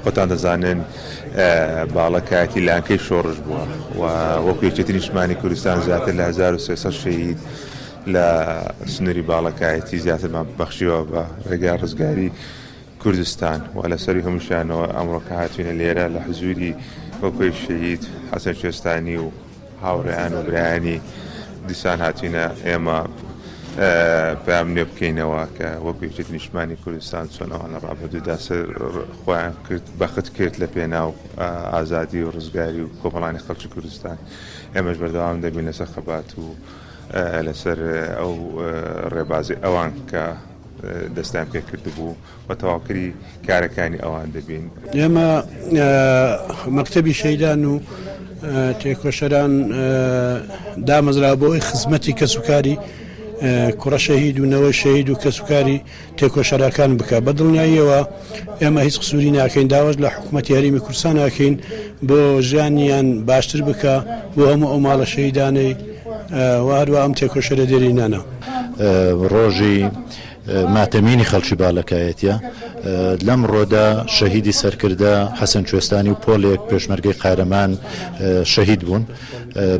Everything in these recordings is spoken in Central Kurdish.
خۆتان دەزانن باڵەکایەتی لانکەی شۆڕش بووە و وەکو یەکێتی نیشتمانی کوردستان زیاتر لە 1300 شەهید لە سنووری باڵەکایەتی زیاترمان بەخشیوە بە ڕێگای ڕزگاری کوردستان و لە سەروی هەمووشیانەوە ئەمڕۆ کە هاتوینە لێرە لە حزوری وەکوی شەهید حەسەن کوێستانی و هاوڕێیان و برایانی دیسان هاتوینە ئێمە پەیام نوێ بکەینەوە کە وەکو یەکێتی نیشتمانی کوردستان چۆن ئەوان لە ڕابردوودا سەر خۆیان کرد بەخت کرد لە پێناو ئازادی و ڕزگاری و کۆمەڵانی خەڵکی کوردستان ئێمەش بەردەوام دەبین لەسەر خەبات و لەسەر ئەو ڕێبازی ئەوان کە دەستیان پێکردبوو و تەواوکەری کارەکانی ئەوان دەبین. ئێمە مەکتەبی شەهیدان و تێکۆشەران دامەزرا بۆ ئەوەی خزمەتی کەسوکاری کوڕە شەهید و نەوەی شەهید و کەسوکاری تێکۆشەرەکان بکە. بە دڵنیاییەوە ئێمە هیچ قسوری ناکەین، داواش لە حکوومەتی هەرێمی کوردستان ناکەین بۆ ژیانیان باشتر بکە بۆ هەموو ئەو ماڵە شەهیدانەی و هەروە ئەم تێکۆشەرە دێرینانە. ڕۆژی ماتەمینی خەڵکی بالەکایەتیە. لەمڕۆدا شەهیدی سەرکردە حەسەن کوێستانی و پۆلێک پێشمەرگەی قارەمان شەهید بوون.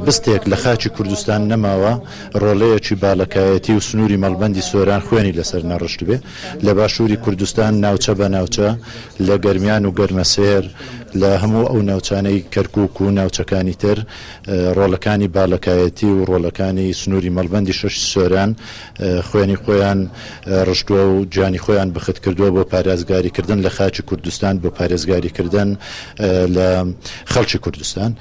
بستێک لە خاکی کوردستان نەماوە ڕۆڵەیەکی بالەکایەتی و سنووری مەڵبەندی سۆران خوێنی لەسەر نەڕشتبێ. لە باشووری کوردستان ناوچە بە ناوچە لە گەرمیان و گەرمەسێر لە هەموو ئەو ناوچانەی کەرکووک و ناوچەکانی تر ڕۆڵەکانی بالەکایەتی و ڕۆڵەکانی سنووری مەڵبەندی شەشی سۆران خوێنی خۆیان ڕشتووە و گیانی خۆیان بەخت کردووە بۆ پارێزگاریکردن لە خاکی کوردستان، بۆ پارێزگاریکردن لە خەڵکی کوردستان.